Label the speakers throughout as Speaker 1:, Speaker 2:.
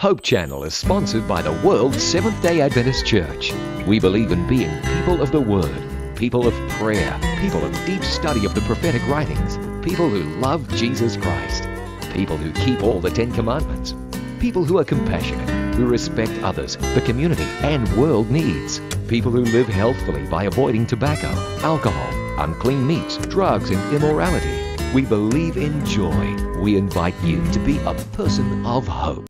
Speaker 1: Hope Channel is sponsored by the World Seventh-day Adventist Church. We believe in being people of the Word, people of prayer, people of deep study of the prophetic writings, people who love Jesus Christ, people who keep all the Ten Commandments, people who are compassionate, who respect others, the community, and world needs, people who live healthfully by avoiding tobacco, alcohol, unclean meats, drugs, and immorality. We believe in joy. We invite you to be a person of hope.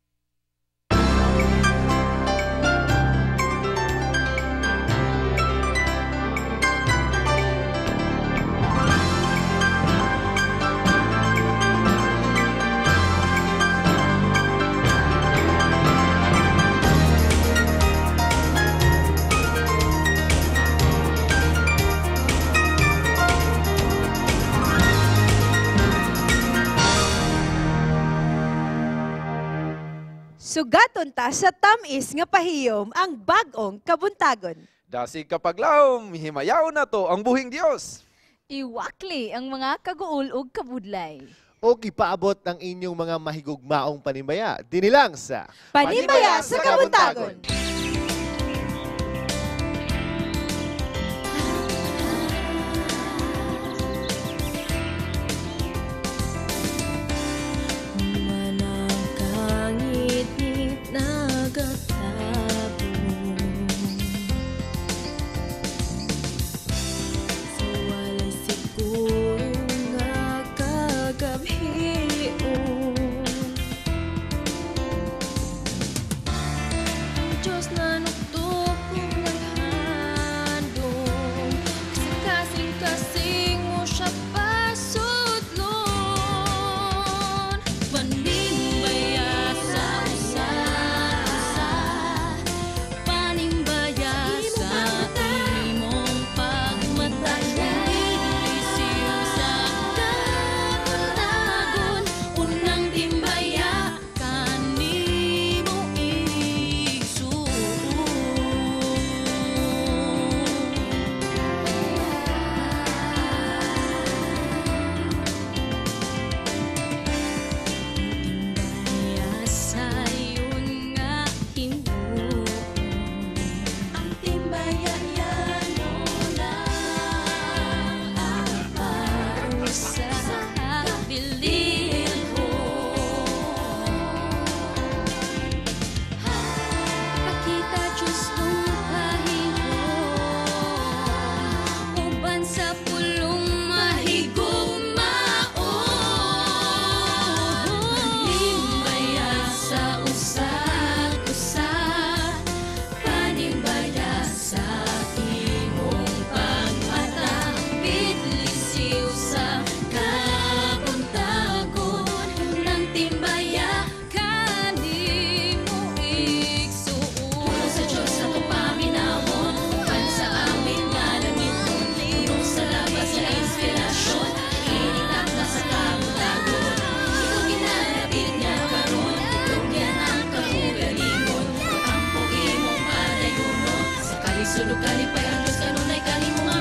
Speaker 2: Sugaton ta sa tamis nga pahiyom ang bag-ong kabuntagon.
Speaker 3: Dasig kapaglawom, himayaw na to ang buhing Dios.
Speaker 4: Iwakli ang mga kaguol ug kabudlay.
Speaker 5: O gipaabot ang inyong mga mahigugmaong panimbaya. Dinilang sa
Speaker 2: Panimbaya sa Kabuntagon.
Speaker 6: Manangkangitngit nagatabo sa walay siguro nga kagabhion. Ang Diyos na nuktok ug naghandom sa kasing-kasing mo siya pasudlon. Panimbaya sa usa-usa, panimbaya sa imong pagmata, lisiw sa kabuntagon, unang timbaya kanimo igsuon. Timbaya sayon nga himuon. Ang timbaya yano lang ang parusa bililhon. Pakita Diyos nung pahiyom, uban sa pulong mahigugmaon. Panimbaya sa usag-usa, panimbaya sa imong pagmata, bidlisiw sa kabuntagon, unang timbaya kanimo igsuon. Pulong sa Diyos atong paminawon, uban sa awit nga langiton, puno sa labas nga inspirasyon, initak na sa kabuntagon. Ikaw ginalapit niya karon, tugyan ang kaugalingon, ampo imong padayunon, sa kalisod ug kalipay ang Diyos kanunay kanimo nga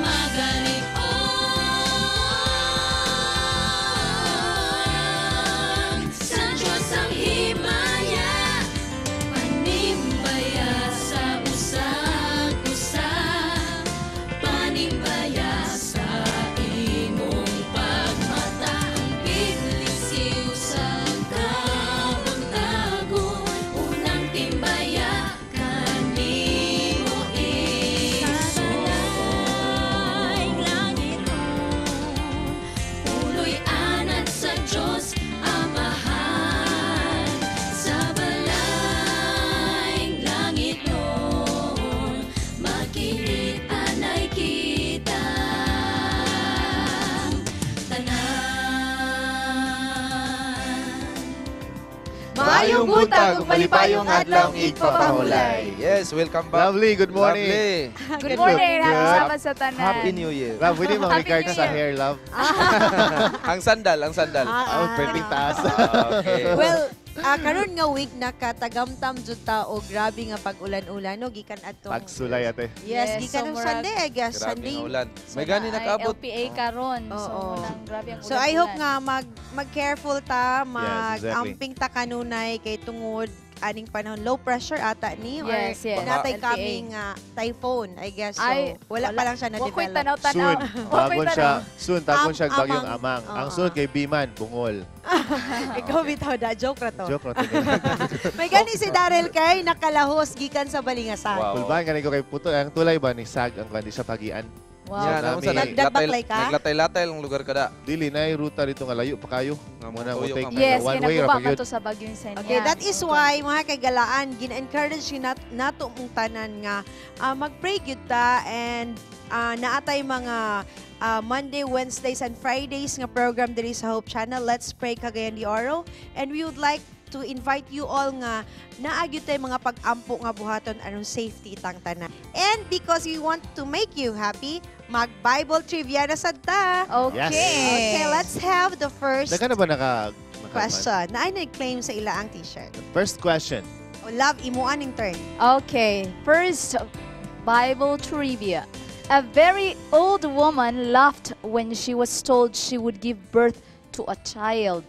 Speaker 6: magalig-on. Sa Diyos ang himaya, panimbaya sa usag-usa, panimbaya sa imong pagmata, bidlisiw sa kabuntagon, unang timbaya kanimo igsuon. Puloy anad sa Diyos Amahan, sa balayng langit nun, makiit-anay kita tanan.
Speaker 2: Maayong buntag ug malipayong adlaw igpapahulay.
Speaker 3: Yes, welcome back.
Speaker 5: Lovely, good morning.
Speaker 3: Lovely.
Speaker 4: Good morning, happy
Speaker 5: Good.
Speaker 4: Sabado sa tanan.
Speaker 3: Happy New Year.
Speaker 5: Love, pwede mga
Speaker 4: Happy
Speaker 5: regards
Speaker 4: New
Speaker 5: sa
Speaker 4: Year.
Speaker 5: hair, love.
Speaker 3: Ang sandal, ang sandal.
Speaker 5: Oh, pwedeng taas.
Speaker 3: Okay.
Speaker 2: Well, karon nga week nakatagamtam jud ta og grabe nga pag-ulan-ulan no gikan atong
Speaker 5: Pagsulay, ate.
Speaker 2: Yes,
Speaker 4: Yes,
Speaker 2: gikan
Speaker 4: so
Speaker 2: og
Speaker 4: murag-
Speaker 2: Sunday, I guess
Speaker 3: Grabe
Speaker 2: Sunday.
Speaker 3: nga ulan. May gani
Speaker 4: Ay,
Speaker 3: nakaabot.
Speaker 4: LPA karon. So,
Speaker 2: Oo.
Speaker 4: unang grabe ang
Speaker 2: So I hope
Speaker 4: ulan-ulan.
Speaker 2: nga mag mag-careful ta,
Speaker 5: Yes, exactly.
Speaker 2: mag-amping ta kanunay kay tungod aning panahon. Low pressure ata ni or
Speaker 4: Yes.
Speaker 2: natay
Speaker 4: LPA.
Speaker 2: coming typhoon, I guess. So,
Speaker 4: Ay,
Speaker 2: wala pa lang siya
Speaker 4: Wa ko'y
Speaker 2: na-develop.
Speaker 4: tanaw-tanaw.
Speaker 5: Soon,
Speaker 4: Wa ko'y
Speaker 5: tagon siya,
Speaker 4: tanaw.
Speaker 5: soon, tagon siya bagyong
Speaker 2: amang.
Speaker 5: amang. Ang
Speaker 2: Oo.
Speaker 5: sunod kay Biman, bungol.
Speaker 2: Ikaw bitaw da, joke ra to.
Speaker 5: Joke ra to.
Speaker 2: May gani si Daryl kay nakalahos gikan sa Balingasan.
Speaker 3: Wow.
Speaker 5: Kulbahan gani ko kay puto. Ang tulay ba ni Sag ang kandi sa pagian.
Speaker 4: Wow.
Speaker 3: Yeah,
Speaker 5: Dami.
Speaker 3: naunsa,
Speaker 2: Nagbaklay ka?
Speaker 3: Naglatay-latay ang lugar kada.
Speaker 5: Dili na ruta dito nga layo pa kayo.
Speaker 3: Nga
Speaker 5: Muna
Speaker 3: mo
Speaker 5: mo
Speaker 3: tuyo
Speaker 5: take
Speaker 3: ka man.
Speaker 4: Yes,
Speaker 5: one
Speaker 4: kaya
Speaker 5: way ra
Speaker 4: naguba
Speaker 5: pa
Speaker 4: man
Speaker 5: gyud.
Speaker 4: to sa Bagyong Senya.
Speaker 2: Okay, that is why, mga kagalaan, gina-encourage yun nato mong tanan nga mag-pray gyud ta and naatay mga Monday, Wednesdays, and Fridays nga program diri sa Hope Channel. Let's Pray Cagayan de Oro. And we would like to invite you all nga naa gyud tay mga pag-ampo nga buhaton aron safety itang tanan. And because we want to make you happy, mag-Bible trivia na sad ta.
Speaker 4: Okay.
Speaker 5: Yes.
Speaker 2: Okay, let's have the first
Speaker 5: Daghan na ba naka
Speaker 2: question. Naay nag-claim sa ila ang t-shirt.
Speaker 5: First question.
Speaker 2: O, love, imo aning turn.
Speaker 4: Okay, first Bible trivia. A very old woman laughed when she was told she would give birth to a child.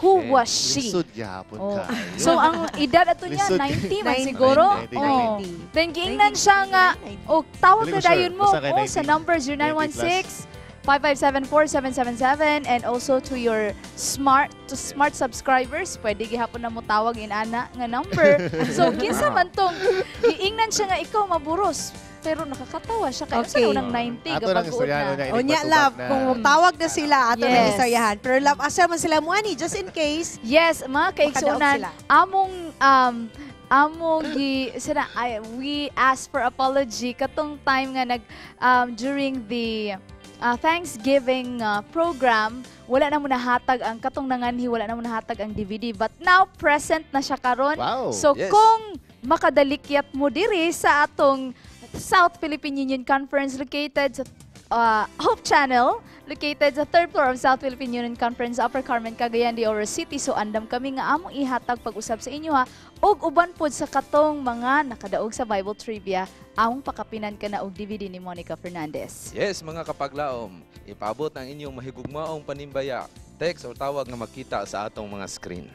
Speaker 4: Who
Speaker 3: Okay.
Speaker 4: was she?
Speaker 5: Lisod gyapon
Speaker 4: Oh.
Speaker 5: ka.
Speaker 4: So ang edad ato niya
Speaker 5: Lisod.
Speaker 4: 90 man
Speaker 2: 90.
Speaker 4: siguro.
Speaker 5: 90,
Speaker 4: Oh.
Speaker 2: 90.
Speaker 4: Then giingnan siya nga, oh, tawag
Speaker 5: Dili
Speaker 4: na
Speaker 5: ko sure.
Speaker 4: dayon mo
Speaker 5: Basta kay
Speaker 4: oh, sa
Speaker 5: 90.
Speaker 4: number 0916 5574777 and also to your smart subscribers, pwede gihapon na mo tawag inana nga number. So kinsa man tong giingnan siya nga ikaw maburos pero nakakatawa siya kay
Speaker 2: Okay.
Speaker 4: okay. unang 90
Speaker 5: Ato nang
Speaker 4: gabagood
Speaker 5: istoryahan
Speaker 4: na.
Speaker 5: niya.
Speaker 2: O nya, love,
Speaker 5: na.
Speaker 2: kung tawag na sila, ato na istoryahan. Pero love, asa man sila mo ani, just in case.
Speaker 4: Yes, mga kaigsuonan,
Speaker 2: sila.
Speaker 4: Among amo gi sana I, we ask for apology katong time nga nag during the Thanksgiving program, wala na mo nahatag ang katong nanganhi, wala na mo nahatag ang DVD, but now present na siya karon.
Speaker 5: Wow.
Speaker 4: So kung makadalikyat mo diri sa atong South Philippine Union Conference located sa Hope Channel, located sa third floor of South Philippine Union Conference, Upper Carmen, Cagayan de Oro City. So andam kami nga among ihatag pag-usab sa inyo ha. Og uban pod sa katong mga nakadaog sa Bible Trivia, among pakapinan ka na og DVD ni Monica Fernandez.
Speaker 3: Yes, mga kapaglaom, ipabot ang inyong mahigugmaong panimbaya, text or tawag nga makita sa atong mga screen.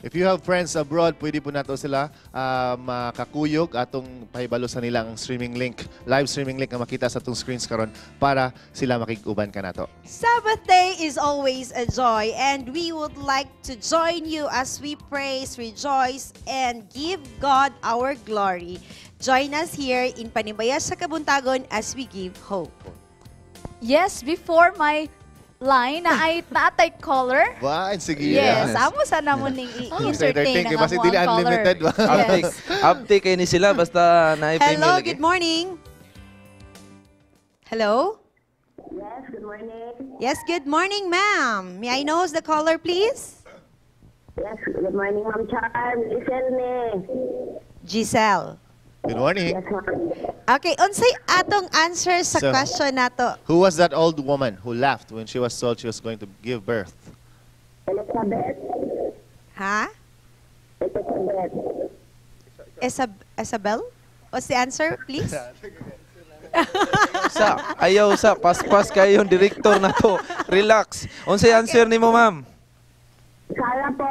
Speaker 5: If you have friends abroad, pwede po nato sila makakuyog atong pahibalo sa nila ang streaming link, live streaming link nga makita sa atong screens karon para sila makig-uban ka nato.
Speaker 2: Sabbath day is always a joy, and we would like to join you as we praise, rejoice, and give God our glory. Join us here in Panimbaya sa Kabuntagon as we give hope.
Speaker 4: Yes, before my line na ay naatay caller.
Speaker 5: Ba, sige.
Speaker 4: Yes, amo sana mo ning i-entertain ang
Speaker 5: Kay basi
Speaker 4: amo
Speaker 5: dili
Speaker 4: ang caller.
Speaker 5: unlimited ba?
Speaker 3: Uptake, uptake kay ni sila basta na
Speaker 2: Hello, good morning. Hello?
Speaker 7: Yes, good morning.
Speaker 2: Yes, good morning, ma'am. May I know who's the caller, please?
Speaker 7: Yes, good morning, Ma'am Charm. Giselle ni.
Speaker 2: Giselle.
Speaker 5: Good morning.
Speaker 7: Yes, ma'am.
Speaker 2: Okay, unsay atong answer sa question nato?
Speaker 5: Who was that old woman who laughed when she was told she was going to give birth?
Speaker 7: Elizabeth.
Speaker 2: Ha?
Speaker 7: Elizabeth.
Speaker 2: Isabel? What's the answer, please?
Speaker 3: Sa, ayaw sa, paspas kayo yung director na to. Relax. Unsay answer nimo, ma'am?
Speaker 7: Sarah po.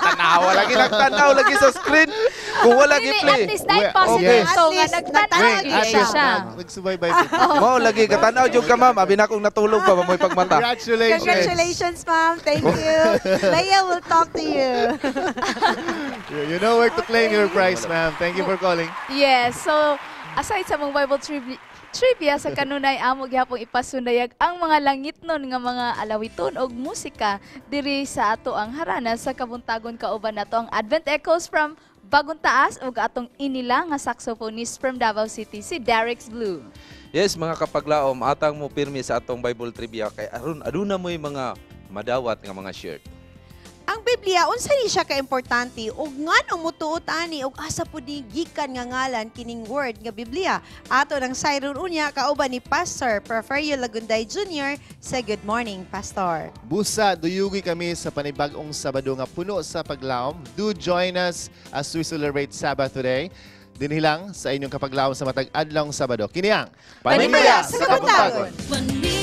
Speaker 3: Tanawa lagi, nagtanaw lagi sa screen. Kung wala
Speaker 4: Dili,
Speaker 3: gi-play.
Speaker 4: at least nine
Speaker 5: Okay.
Speaker 4: positive
Speaker 2: At
Speaker 4: so nga
Speaker 2: least
Speaker 4: nagtanaw
Speaker 2: nagtanaw
Speaker 4: gyud
Speaker 5: At least
Speaker 4: siya.
Speaker 5: nagsubaybay po.
Speaker 3: Mao lagi katanaw jud ka, ma'am. Abi na akong natulog pa mo'y pagmata.
Speaker 5: Congratulations.
Speaker 2: Congratulations, ma'am. Thank you. Leia will talk to you.
Speaker 5: You know where to claim your prize, ma'am. Thank you for calling.
Speaker 4: Yes, so aside sa mong Bible trivia sa kanunay amo gihapong ipasundayag ang mga langitnon nga mga alawiton og musika diri sa ato ang harana sa kabuntagon kauban nato ang Advent Echoes from Bagong Taas ug atong inila nga saxophonist from Davao City, si Derek Blue.
Speaker 3: Yes, mga kapaglaom, atang mo pirmi sa atong Bible trivia kay aron aduna mo'y mga madawat nga mga shirt.
Speaker 2: Ang Biblia, unsa ni siya kaimportante ug nganong mutuot ani ug asa pud ni gikan nga ngalan kining word nga Biblia? Ato nang sayron unya kauban ni Pastor Porferio Lagunday Jr. sa Good Morning, Pastor.
Speaker 5: Busa, duyugi kami sa panibag-ong Sabado nga puno sa paglaom. Do join us as we celebrate Sabbath today. Dinhi lang sa inyong kapaglaom sa matag adlawng Sabado. Kini ang
Speaker 2: Panimbaya sa Kabuntagon.
Speaker 6: Panim